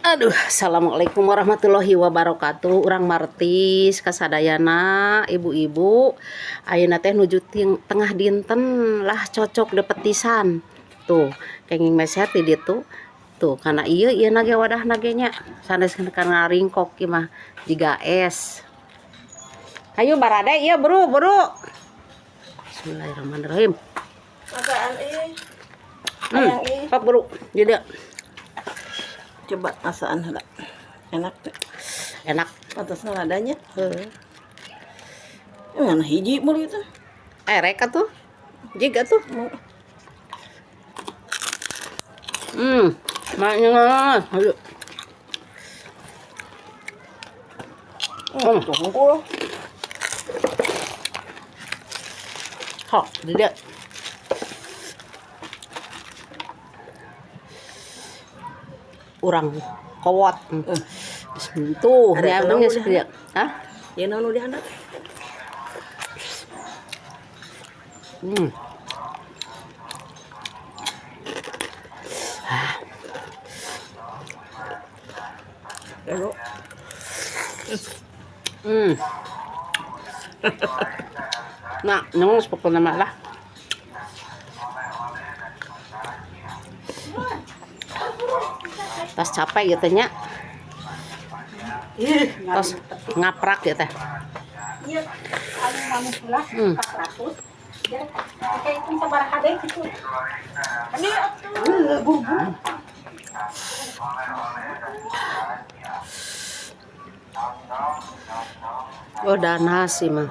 Aduh, assalamualaikum warahmatullahi wabarakatuh. Urang martis kasadayana ibu-ibu. Ayeuna teh nuju tengah dinten lah cocok depetisan. Tuh, kenging meser ti ditu. Tuh, kana ieu ieu na ge wadahna ge nya. Sanes kana ringkok ieu mah jiga es. Hayu barade ieu buru buru. Bismillahirrahmanirrahim. Masakan ih. Ayang ih. Sok buru. Jadi Coba masakan heula. Enak teh. Enak. Pantasna ladanya. Heeh. Ngan hiji meuli teh. Rek atuh. Jiga tuh. Maknya. Aduh. Tuh hungkul. Hok, tidak. Urang kowot. Tuh, Ada ini naon abangnya di seperti. Hah? Ya naon di handap? Lalu. Nah, nyong pokoknya mah lah. Tas capek gitu nya. Tas ngaprak ya teh. Iya, anu manis lah, 400. Ya, kayak itu sabaraha deui gitu. Ini atuh buru-buru. Oh, dana sih mah.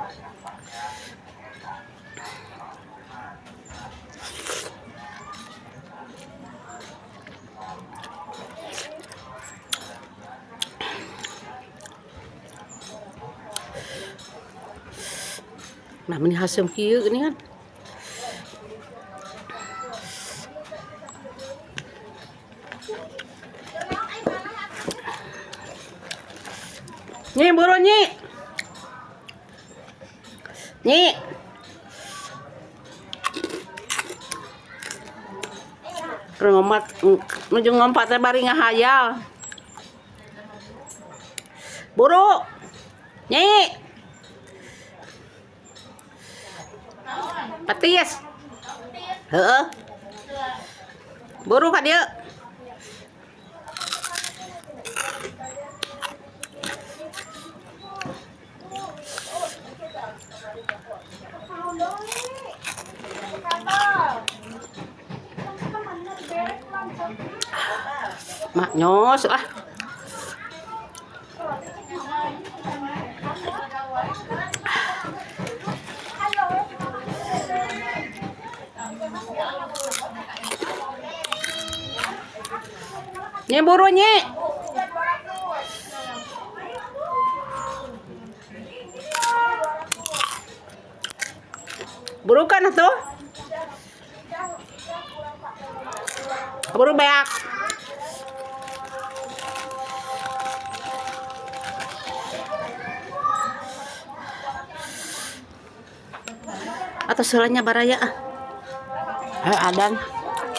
Nah, meni haseum kieu geuning kan. Nyi, buru nyi. Nyi. Keur ngompat, nuju ngompat teh bari ngahayal. Buru. Nyi. Petis. Heeh. Buru ka dieu. Mak nyos ah. Nyi buru nyi. Buru kan atuh? Buru beak. Atau selanya baraya ah. Ayo adan.